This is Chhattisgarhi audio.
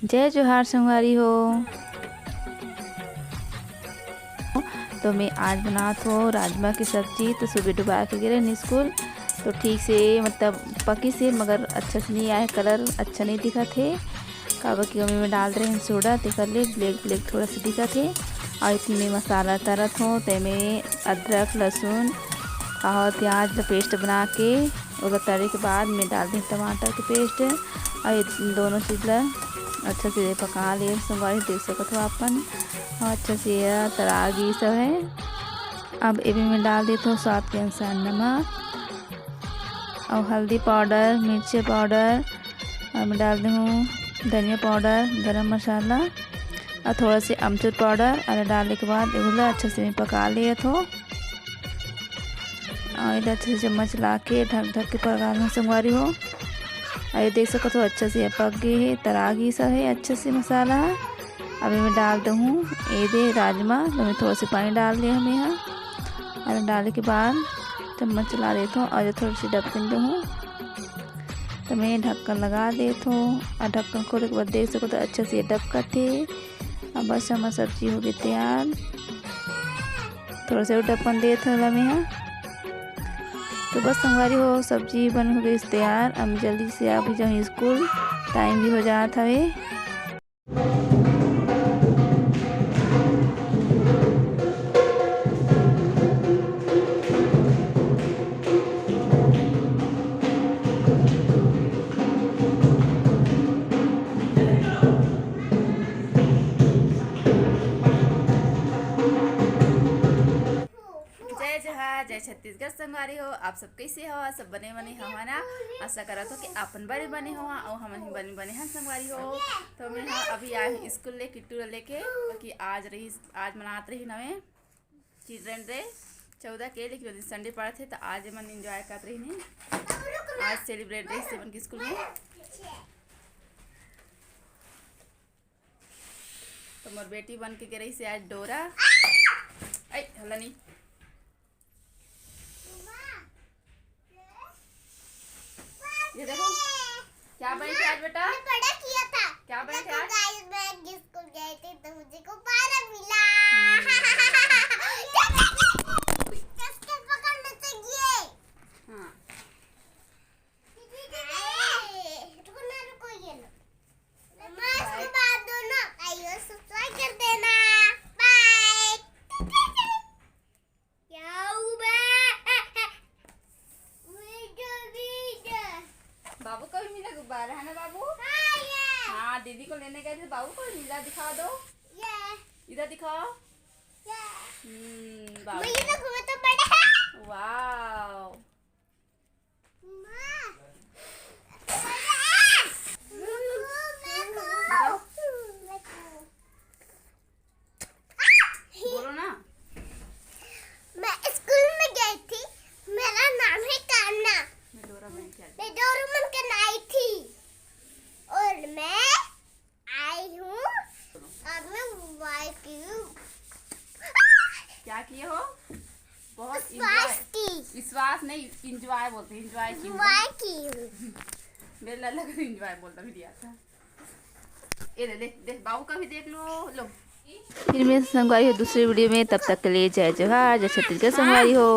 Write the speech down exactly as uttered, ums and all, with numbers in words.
जय जोहार संगवारी हो। तो मैं आज बनात हो राजमा की सब्जी। तो सुबह डुबा के गे रहेन स्कूल, तो ठीक से, मतलब, पकिस हे, मगर अच्छा से नहीं आए, कलर अच्छा नहीं दिखत हे। काबर कि ओमे में डाल रहे हैं सोडा, तेकर ले ब्लैक ब्लैक थोड़ा सा दिखत हे। और इतनी में मसाला तरत हो, तेमे अदरक, लहसुन और प्याज ला पेस्ट बना के ओला तरे के बाद में डाल दें टमाटर के पेस्ट। और ये दोनों चीज ला अच्छा से पका ले संगवारी, देख सकत हो अपन। और अच्छा से ये तरा गिस हे। अब एमे में डाल देत हो स्वाद के अनुसार नमक और हल्दी पाउडर, मिर्ची पाउडर, और मैं डाल देहूँ धनिया पाउडर, गरम मसाला और थोड़ा से अमचूर पाउडर। और डाले के बाद एहू ला अच्छा से मैं पका लेत हो। और इधर अच्छे से चम्मच ला के ढक ढक के पका लेहूँ संगवारी हो। और ये देख सकत हो अच्छा से ये पक गए हे, तरा गिस हे अच्छा से मसाला। अब मैं डाल देहूँ ये दे राजमा, तो मैं थोड़ा से पानी डाल दे हमें यहाँ। और डाले के बाद चम्मच चला देत हो और ये थोड़ी सी ढक्कन देहूँ। तो मैं ढक्कन लगा देत हो और ढक्कन खोले के बाद देख सकत हो अच्छा से ये डबकत हे। अब बस हमार सब्जी हो गई तैयार। थोड़ा सा और ढक्कन देत हो मैं यहाँ। तो बस संगवारी हो, सब्जी बन हो गई तैयार। अब जल्दी से आप भी जाऊँ स्कूल, टाइम भी हो जात हवे। जय जोहार, जय छत्तीसगढ़ संगवारी हो। आप सब कैसे हो? सब बने बने हो ना? आशा करत हो कि अपन बने बने हो और हमन ही बने बने हन संगवारी हो। तो मैं ह अभी आए हूँ स्कूल ले किट्टू ला लेके, क्योंकि आज रही, आज मनात रही नवे चिल्ड्रन डे चौदह के, लेकिन वो दिन संडे पड़त हे, तो आज एमन एंजॉय करत रही नहीं। आज सेलिब्रेट रही सेवन के स्कूल में। तो मोर बेटी बन के गे रही से आज डोरा। ऐ, हल्ला नहीं। ये देखो, क्या बने थे आज बेटा? मैं बड़ा किया था। क्या बने थे आज? गाइस, मैं स्कूल गई थी तो मुझे गुब्बारा मिला। हम्म। कस के पकड़ना चाहिए। हाँ। दीदी, दीदी, रुको ना, रुको, ये लो। मैं इसको बांध दूँ ना। आइए, सब्सक्राइब कर देना। बाय। क्या हुआ? Video, video. बाबू को भी मिला गुब्बारा, है ना बाबू? हाँ, ये। हाँ, दीदी को लेने गए थे, बाबू को भी मिला, दिखा दो। ये। इधर दिखाओ। ये। हम्म, बाबू। मैं ये देखो, मैं तो बड़ा है। वाओ। माँ। बोलो ना। मैं स्कूल में गई थी, मेरा नाम है कान्ना। मैं डोरेमोन खेल मैं डोरेमोन के नाई थी और मैं आई हूँ और मैं वाई की हूँ। क्या किए हो? बहुत विश्वास enjoy। की। विश्वास नहीं, एंजॉय बोलते हैं, एंजॉय की हूँ। वाई की हूँ। मेरे लाला को एंजॉय बोलता भी दिया था। ये ले, ले, दे, बाबू का भी देख लो, लो। फिर मैं संगवारी हो दूसरे वीडियो में, तब तक के लिए जय जोहार, जय छत्तीसगढ़ संगवारी हो।